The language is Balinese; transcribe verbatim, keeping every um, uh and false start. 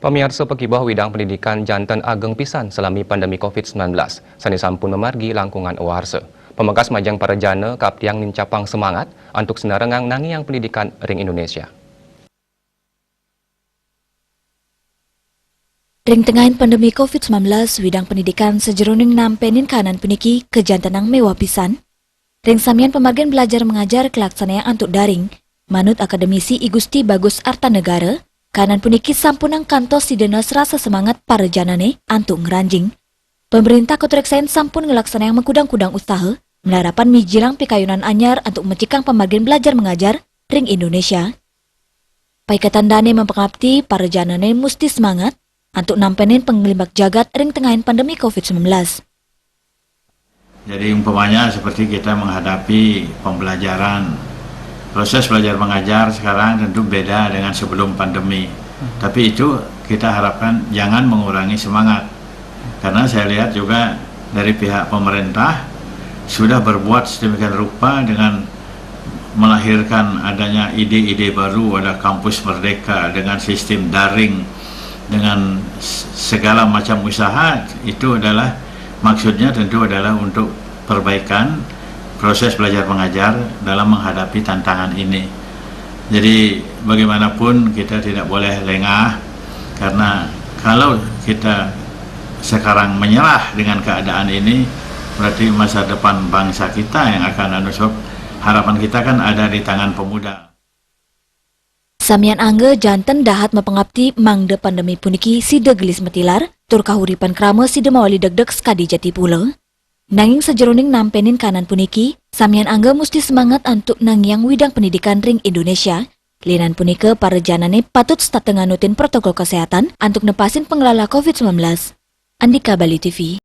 Pamiarsa, pakibeh widang pendidikan janten ageng pisan salami pandemi covid sembilan belas, sane sampun mamargi langkungan warsa. Pamekasne majeng parajana kaaptiang nincapang semangat antuk sinarengang nangiang pendidikan ring Indonesia. Ring tengahing pandemi covid sembilan belas, widang pendidikan sajeroning nampenin kaanan puniki kajantenang meweh pisan. Ring samian pamargin belajar mengajar kalaksanayang antuk daring, manut akademisi I Gusti Bagus Artanegara, kaanan puniki sampunang kantos sida naas rasa semangat parajanane antuk ngranjing. Pamrentah Kota Reksayan sampun nglaksanayang makudang-kudang usaha, malarapan mijilang pikayunan anyar antuk mecikang pamargin belajar mengajar ring Indonesia. Paiketan dane mapangapti, parajanane musti semangat antuk nampenin panglimbak jagat ring tengahing pandemi covid sembilan belas. Jadi, umpamanya seperti kita menghadapi pembelajaran, proses belajar mengajar sekarang tentu beda dengan sebelum pandemi. Tapi itu kita harapkan jangan mengurangi semangat. Karena saya lihat juga dari pihak pemerintah sudah berbuat sedemikian rupa dengan melahirkan adanya ide-ide baru, ada kampus merdeka dengan sistem daring, dengan s-, segala macam usaha. Itu adalah, maksudnya tentu adalah untuk perbaikan proses belajar mengajar dalam menghadapi tantangan ini. Jadi, bagaimanapun kita tidak boleh lengah, karena kalau kita sekarang menyerah dengan keadaan ini, berarti masa depan bangsa kita yang akan anu, sebab harapan kita kan ada di tangan pemuda. Samian angga janten dahat mapangapti mangda pandemi puniki sida gelis matilar, tur kahuripan krama sida mawali degdeg sakadi jati pula. Nanging sajeroning nampenin kaanan puniki, samian angga musti semangat antuk nangiang widang pendidikan ring Indonesia. Linan punika, parajanane patut setata nganutin protokol kesehatan antuk nepasin panglala covid sembilan belas. Andika Bali T V.